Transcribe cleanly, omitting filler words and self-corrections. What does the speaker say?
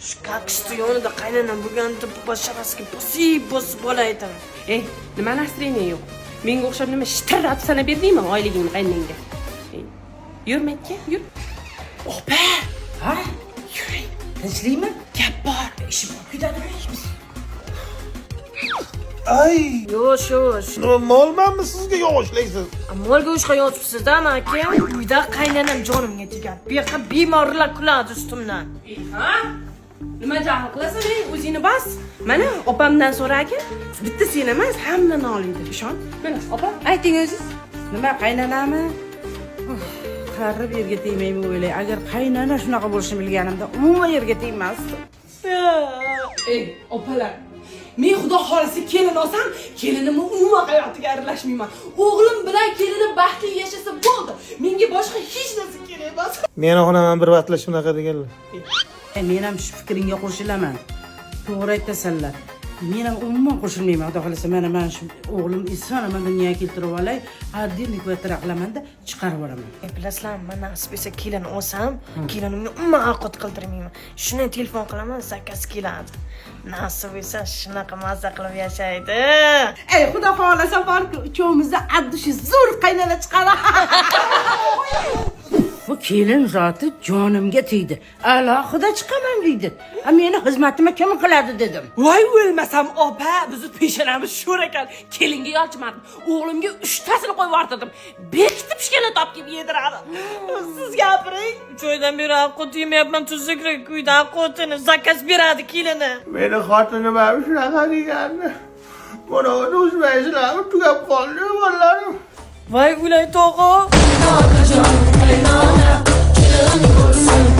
Shu kakishni yonida qaynanam bo'lganida basharasiga bosib bosib olaydim. Ey, nima настроение yo'q? Menga o'xshab nima shitirlatib sanab berdingmi oyligingni qaynangga? Ey, yur Makka, yur. Opa, Ha? yuring. Tinchlikmi? Gap bor. Ishim bo'lib ketadimi? Ay, Yo'q, yo'q. nima molmanmi sizga yog'ochlaysiz? Molga o'shqa yotibsiz-da, aka. Uyda qaynanam jonimga tegadi. Bu yoqqa bemorlar kuladi ustimdan. Ey, ha? Nima jahl qilasan, ey, o'zingni bas. Mana opamdan so'ragin. Bitta sen emas, hamma noliydi, ishon. Mana opa, ayting o'zingiz. Nima qaynanami? Uf, qarib yerga tegmaymi o'ylay. Agar qaynana shunaqa bo'lishini bilganimda umuman yerga tegmasdim. Ey, opalar. Men xudo xolisa kelin olsam, kelinimni umuman hayotiga aralashmayman. O'g'lim bilan kelinim baxtli yashasa bo'ldi. Menga boshqa hech narsa kerak emas. Meni onam ham bir vaqtlar shunaqa deganlar. Men ham shu fikringga qo'shilaman. To'g'ri aytasanlar. Men ham umuman qo'shilmayman. Xudo xolasa mana shu o'g'lim eson omon dunyoga keltirib olay, отдельный kvartira qilamanda chiqarib yuboraman. E, bilasizlarmi, man nasib etsa kelin olsam, kelinimga umuman ovqat qildirmayman. Shuni telefon qilaman, заказ keladi. Nasib etsa shunaqa mazza qilib yashaydi. Ey, xudo xohlasa borku, uchovimizda от души zo'r qaynana chiqadi. Bu kelin zoti jonimga tegdi. Alohida chiqaman deydi. A meni xizmatimni kim qiladi dedim. Voy o'lmasam opa, bizni peshonamiz sho'r ekan. Kelinga yolchmadim. O'g'limga uchtasini qo'yib yubordim. Bekitib pishganini topib kelib yediradi. Siz gapiring. 3 oydan beri ovqat yemayapman, tuzukroq uyda ovqatini заказ beradi kelini. Meni xotinim ham shunaqa degandi. Buni o'zmaysizlarmi, tugab qoldi bolalarim. Voy o'lay tog'a. Qaynona, kelin bo'lsin.